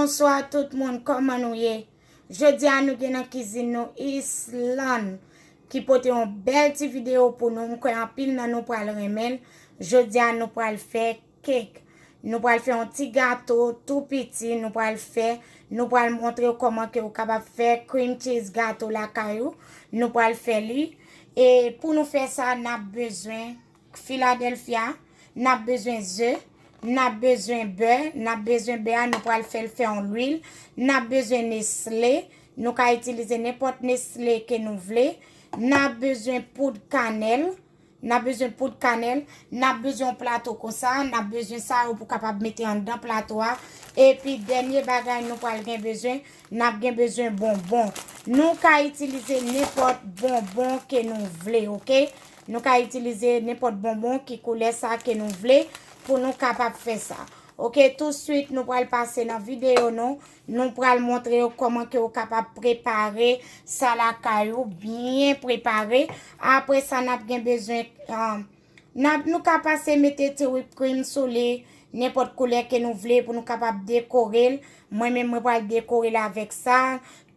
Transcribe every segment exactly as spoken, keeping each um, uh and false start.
Bonswa tout moun, kòman nou ye? Jodi a nou gen nan kizin nou Islan ki pote yon bèl ti videyo pou nou. M kwè anpil nan nou pral renmen l. Jodi a nou pral fè kèk. Nou pral fè yon ti gato tou piti, nou pral fè, nou pral montre w kòman ke ou kapab fè cream cheese gato lakay ou. Nou pral fè li. E pou nou fè sa, n ap bezwen Philadelphia, n ap bezwen ze, n ap bezwen bè, n ap bezwen bè a, nou pral fè l fè yon lwil, n ap bezwen Nestlé, nou ka itilize nenpòt Nestlé ke nou vle, n ap bezwen poud kanèl, n ap bezwen poud kanèl, n ap bezwen yon plato konsa, n ap bezwen sa yo pou kapab mete anndan plato a, epi dènye bagay nou pral gen bezwen, n ap gen bezwen bonbon. Nou ka itilize nenpòt bonbon ke nou vle, oke? Nou ka itilize nenpòt bonbon ki koulè sa ke nou vle pou nou kapab fè sa. Oke, touswit nou pral pase nan videyo nou. Nou pral montre w kòman ke w kapab prepare sa lakay ou, byen prepare. Apre sa, n ap gen bezwen, um, n ap, nou ka pase mete ti whip cream sou li, nenpòt koulè ke nou vle pou nou kapab dekore l. Mwen menm, mwen pral dekore l avèk sa.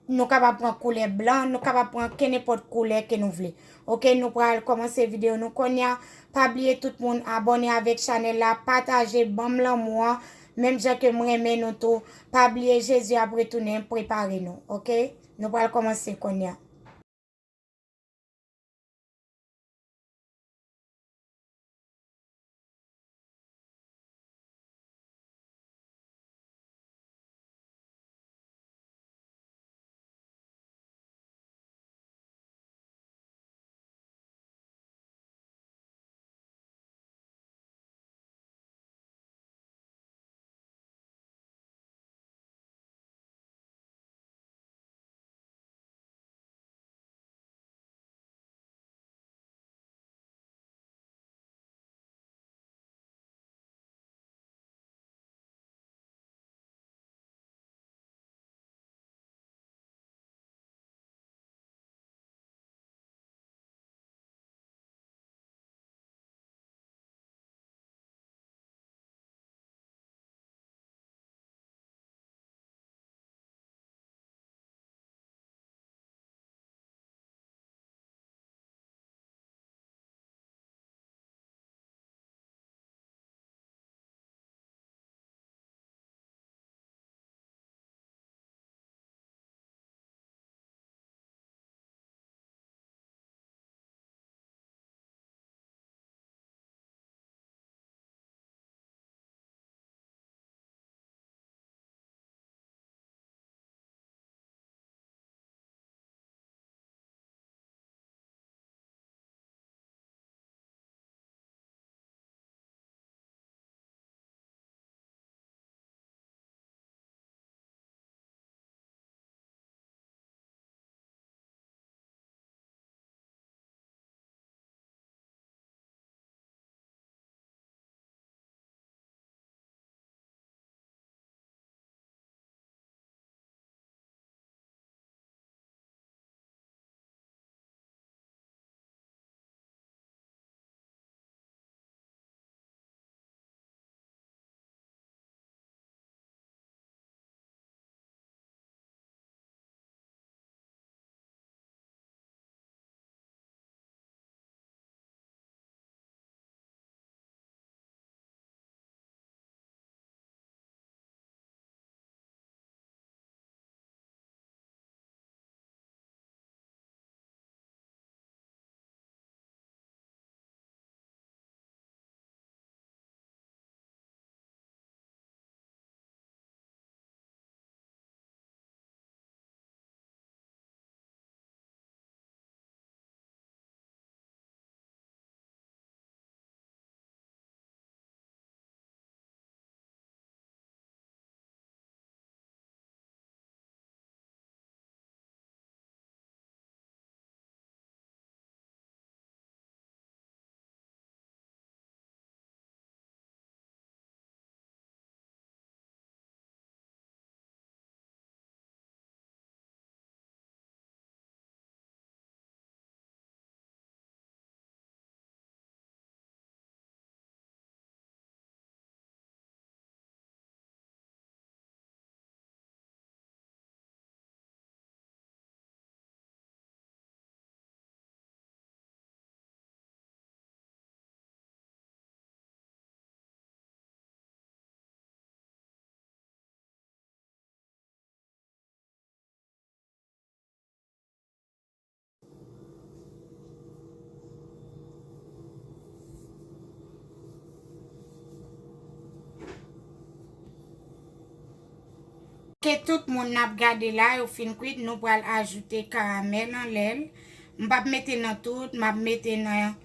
Nou kapab pran koulè blan, nou kapab pran kenenpòt koulè ke nou vle. Oke, nou pral kòmanse videyo nou kounye a. Pa bliye tout moun abòne avèk chanèl la, pataje, ban m lanmou an, menm jan ke m renmen nou tou. Pa bliye Jezi ap retounen, prepare nou, oke? Nou pral kòmanse kounye a. Ke tout moun n ap gade la, yo fin kwit, nou pral ajoute karamèl anlè l. M p ap mete nan tout, m ap mete nan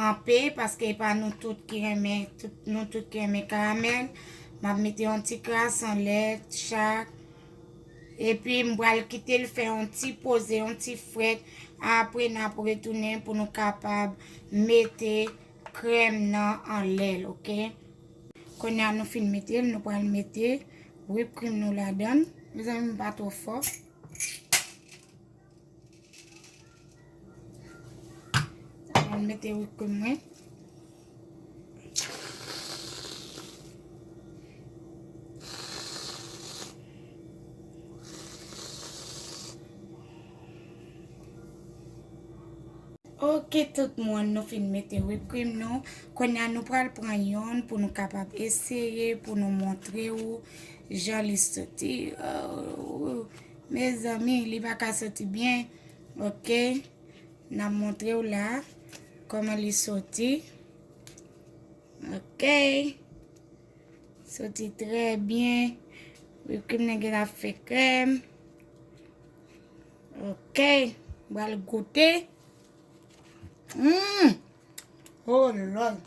anpe, paske e pa nou tout ki renmen, tout, nou tout ki renmen karamèl. M ap mete yon ti kras anlè chak. Epi m pral kite l fè yon ti poze, yon ti frèt. Apre n ap retounen pou nou kapab mete krèm nan anlè l, oke? Kounye a nou fin mete l, nou pral mete whip cream nou ladan l. Mezanmi, m pa twò fò. Sa pral mete whip cream mwen. Oke, tout moun, nou fin mete whip cream nou. Kounye a nou pral pran yonn pou nou kapab eseye, pou nou montre w jan li soti. Oh, mezanmi, li pa ka soti byen. Oke, n ap montre w la kòman li soti. Oke. Soti trè byen. Whip cream nan genlè ap fè krèm. Oke. M pral goute. Mm. Oh Lord.